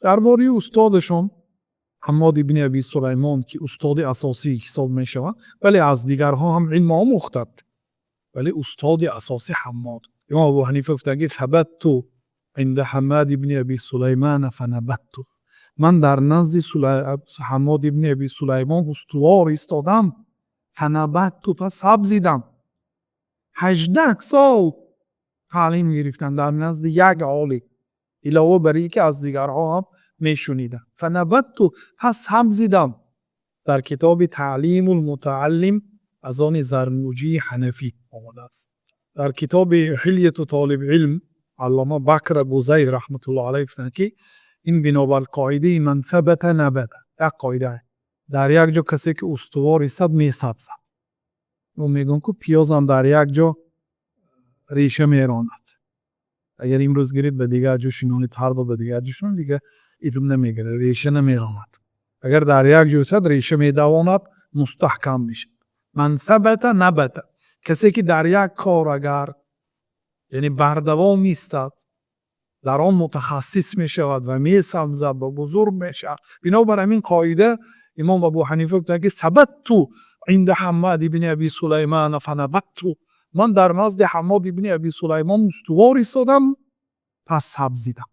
Дар бораи устодашон Ҳаммод ибни Аби Сулаймон, ки устоди асосӣ ҳисоб мешавад, вале аз дигарҳо ҳам илм омӯхтад, вале устоди асосӣ Ҳаммод. Имом Абу Ҳанифа гуфтанд, ки ثبت عند Ҳаммад ибни Аби Сулаймана фанабатту. Ман дар назди Ҳаммод ибни Аби Сулаймон устувор истодам, فنبت, пас сабзидам. 18 сол таълим гирифтам дар назди як олим, илова бар ин ки аз дигарҳо ҳам мешунидам. فنبت, пас сабзидам. Дар китоби Таълимул мутааллим аз они Зарнуҷии Ҳанафӣ омадааст. Дар китоби Ҳиляту толибилм Аллома Бакр Абу Зайд раҳматуллоҳ алайҳ гуфтанд, ки ин бинобар қоидаи من ثبت نبت, як қоида: дар як ҷо касе ки устувор истад, месабзад. Мо мегӯем, ку пиёзам дар як ҷо реша меронад. Агар имрӯз гиред, ба дигар ҷо шинонед, ҳардо ба дигар ҷо шинонед, дигар илм намегирад, реша намеронад. Агар дар як ҷо истад, реша медавонад, мустаҳкам мешавад. من ثبت نبت. Касе ки дар як кор агар, яъне, бардавом истад, дар он мутахассис мешавад ва месабзад ва бузург мешавад. Бинобар ҳамин қоида имом Абу Ҳанифа гуфтанд, ки ثبت عند Ҳаммад ибни Аби Сулаймана فنبت. Ман дар назди Ҳаммод ибни Аби Сулаймон устувор истодам, пас сабзидам.